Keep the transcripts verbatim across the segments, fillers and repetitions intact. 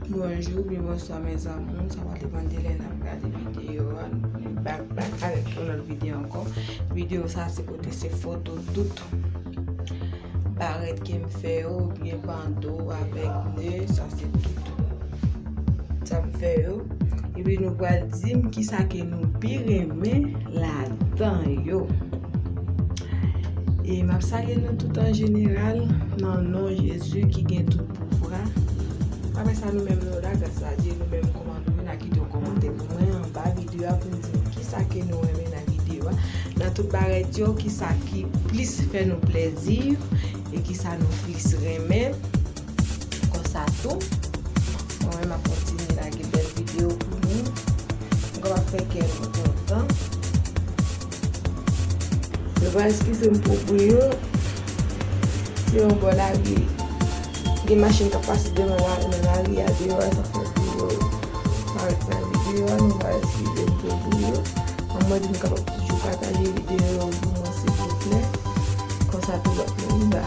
Bonjou oubyen bonswa, mes amours. Sa va depann de lè n ap gade videyo a. Nou vin back, back avèk yon lòt videyo ankò. Videyo sa se kote se foto tout barèt ke m fè yo, oubyen bando avèk ne, sa se tout sa m fè yo. Epi nou pral di m kisa ke nou pi renmen ladan yo. E m ap salye nou tout an jeneral nan non Jezi ki gen tout pouvwa. Apre sa, nou menm nou la, gras a Dye, nou menm kòman nou ye, n a kite yon kòmantè pou mwen anba videyo a pou n di m kisa ke nou renmen nan videyo a. Nan tout barèt yo, kisa ki plis fè nou plèzi e kisa nou plis renmen. Konsa tou, mwen menm m ap kontinye lage bèl videyo pou nou. M kapab fè kè nou kontan. Nou va eskize m pou bri yo. Se yon bò lari. Gen machin k ap pase devan la, nan lari a deyò a, sa fè bri yo parèt nan videyo a. Nou va eskize m pou bri yo. An mwen di m kapab toujou pataje videyo yo pou mwen, silvouplè. Konsa tou lòt moun va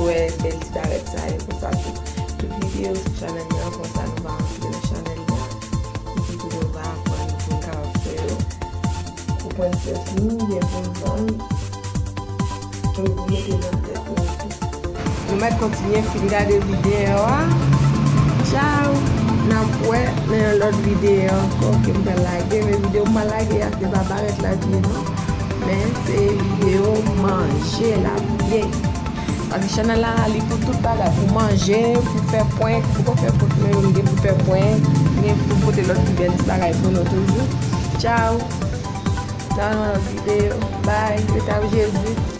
wè bèl ti barèt sa yo konsa tou. Tout videyo sou chanèl mwen an konsa nou va antre nan chanèl mwen. Epi tou nou va aprann pou n kapab fè yo. Pou pran pyès nou, gen pou n vann. Epi pou mete nan tèt nou tou. Nou mèt kontinye fin gade videyo a. Tchao! N ap wè nan yon lòt videyo ankò ke m pral lage. Men videyo m pral lage a se pa barèt la byen non. Men se videyo manje la byen. Paske chanèl la li pou tout bagay, pou manje, pou fè prank, pou fè prank, men nou gen pou fè prank, gen pou pote lòt ti bèl ti bagay pou nou toujou. Tchao. Nan yon lòt videyo. Bye. Rete ak Jezi.